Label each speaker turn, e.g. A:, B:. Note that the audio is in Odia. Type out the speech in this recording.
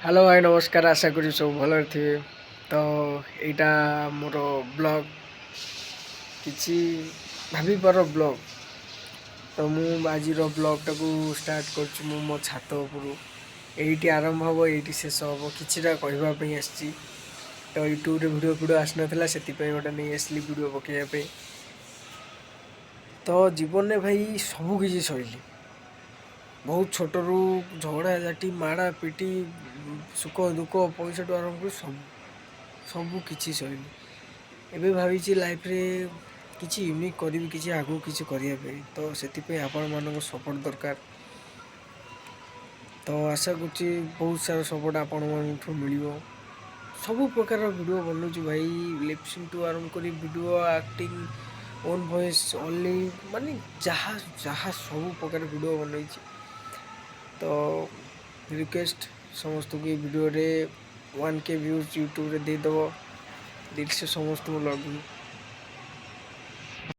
A: ହ୍ୟାଲୋ ଭାଇ, ନମସ୍କାର। ଆଶା କରୁଛି ସବୁ ଭଲରେ ଥିବେ। ତ ଏଇଟା ମୋର ବ୍ଲଗ୍, କିଛି ଭାବିପାର ବ୍ଲଗ୍। ତ ମୁଁ ଆଜିର ବ୍ଲଗ୍ଟାକୁ ଷ୍ଟାର୍ଟ କରୁଛି ମୁଁ ମୋ ଛାତ ଉପରୁ। ଏଇଠି ଆରମ୍ଭ ହେବ, ଏଇଠି ଶେଷ ହେବ। କିଛିଟା କହିବା ପାଇଁ ଆସିଛି। ତ ୟୁଟ୍ୟୁବରେ ଭିଡ଼ିଓ ଫିଡ଼ିଓ ଆସିନଥିଲା, ସେଥିପାଇଁ ଗୋଟେ ନେଇ ଆସିଲି ଭିଡ଼ିଓ ପକାଇବା ପାଇଁ। ତ ଜୀବନରେ ଭାଇ ସବୁ କିଛି ସହିଲି। ବହୁତ ଛୋଟରୁ ଝଗଡ଼ା ଝାଟି, ମାଡ଼ା ପିଟି, ସୁଖ ଦୁଃଖ, ପଇସାଠୁ ଆରମ୍ଭ କରି ସବୁ ସବୁ କିଛି ସହିଲି। ଏବେ ଭାବିଛି ଲାଇଫ୍ରେ କିଛି ୟୁନିକ୍ କରିବି, କିଛି ଆଗକୁ କିଛି କରିବା ପାଇଁ। ତ ସେଥିପାଇଁ ଆପଣମାନଙ୍କ ସପୋର୍ଟ ଦରକାର। ତ ଆଶା କରୁଛି ବହୁତ ସାରା ସପୋର୍ଟ ଆପଣମାନଙ୍କଠୁ ମିଳିବ। ସବୁ ପ୍ରକାରର ଭିଡ଼ିଓ ବନଉଛି ଭାଇ, ଲିପସିଂଠୁ ଆରମ୍ଭ କରି video, acting, own voice only, ମାନେ ଯାହା ଯାହା ସବୁ ପ୍ରକାର ଭିଡ଼ିଓ ବନେଇଛି। ତ ରିକ୍ୱେଷ୍ଟ ସମସ୍ତଙ୍କୁ, ଏ ଭିଡ଼ିଓରେ 1K views ୟୁଟ୍ୟୁବରେ ଦେଇଦେବ। ଦିଲସେ ସମସ୍ତଙ୍କୁ ଲଭ୍ you.